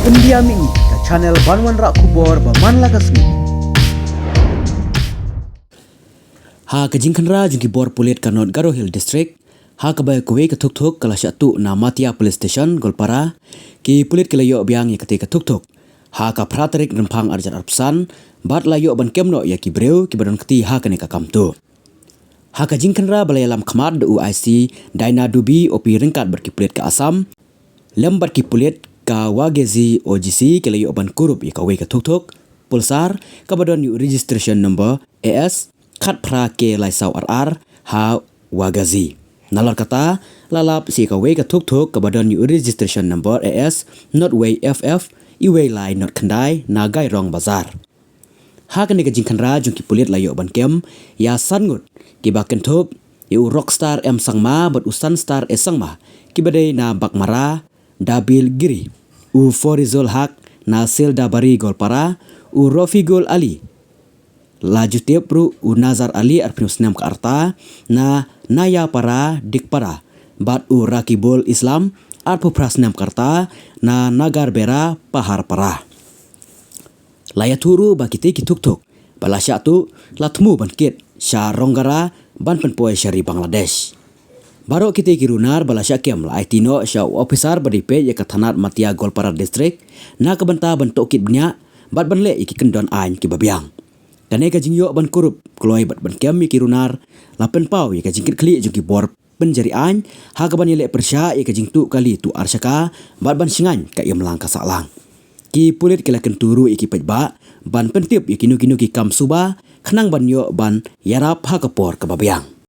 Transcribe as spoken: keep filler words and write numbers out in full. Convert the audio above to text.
India Mini, ka channel ban wanrah khubor ba man la ka sngi. Ha ka jingkhynra jong ki bor pulit ka North Garo Hills District, ha kaba kawei ka thukthuk ka la shah tuh na Matia Police Station, Goalpara, ki pulit ki la ïoh biang ïa katei ka thukthuk ha ka phra tarik Rymphang arhajar arphew san, bad la ïoh ban kem noh ïa ki briew kiba don kti ha kane ka kam tuh. Ha ka jingkhynra ba la ïalam khmat da u I C Daina Dubi, O P ryngkat bad ki pulit ka Assam, lem bad ki pulit ka Wagazi O G C, ki la ïoh ban kurup ïa kawei ka thukthuk Pulsar kaba don ïa u registration number A S khatphra K lai saw ar ar ha Wagazi. Nalor kata, la lap sa ïa kawei ka thukthuk kaba don ïa u registration number A S nod wei F F iwei lai nod khyndai na Gairong Bazar. Ha kane ka jingkhynra jong ki pulit la ïoh ban kem ïa san ngut kiba kynthup ïa u Rockstar M Sangma bad u Sunstar S Sangma, kiba dei na Baghmara, Dabilgiri, u Forizul Haq na Sildabari, Goalpara, u Rofiqul Ali, la ju tip ruh u Nazar Ali, arphew snem ka rta, na Nayapara, Dikpara, bad u Rakibul Islam, arphew phra snem ka rta, na Nagarbera, Paharpara. La ïathuh ruh ba kitei ki thukthuk ba la shah tuh la thmu ban kit sha Ronggara ban pynpoi sha ri Bangladesh. Baroh kitei ki runar ba la shah kem la aiti noh sha u ophisar ba dei peit ïa ka thanat Matia, Goalpara District, na ka bynta ban tohkit bniah bad ban leh ïa ki kyndon aiñ kiba biang. Kane ka jingïoh ban kurup kloi bad ban kem ïa ki runar la pynpaw ïa ka jingkitkhlieh jong ki bor pynjari aiñ ha kaban ïaleh pyrshah ïa ka jingtuh kali tuh arshaka bad ban sngewthuh ka imlang ka sahlang. Ki pulit ki la kyntu ruh ïa ki paidbah ban pyntip ïa kino kino ki kam suba khnang ban ïoh ban ïarap ha ka por kaba biang.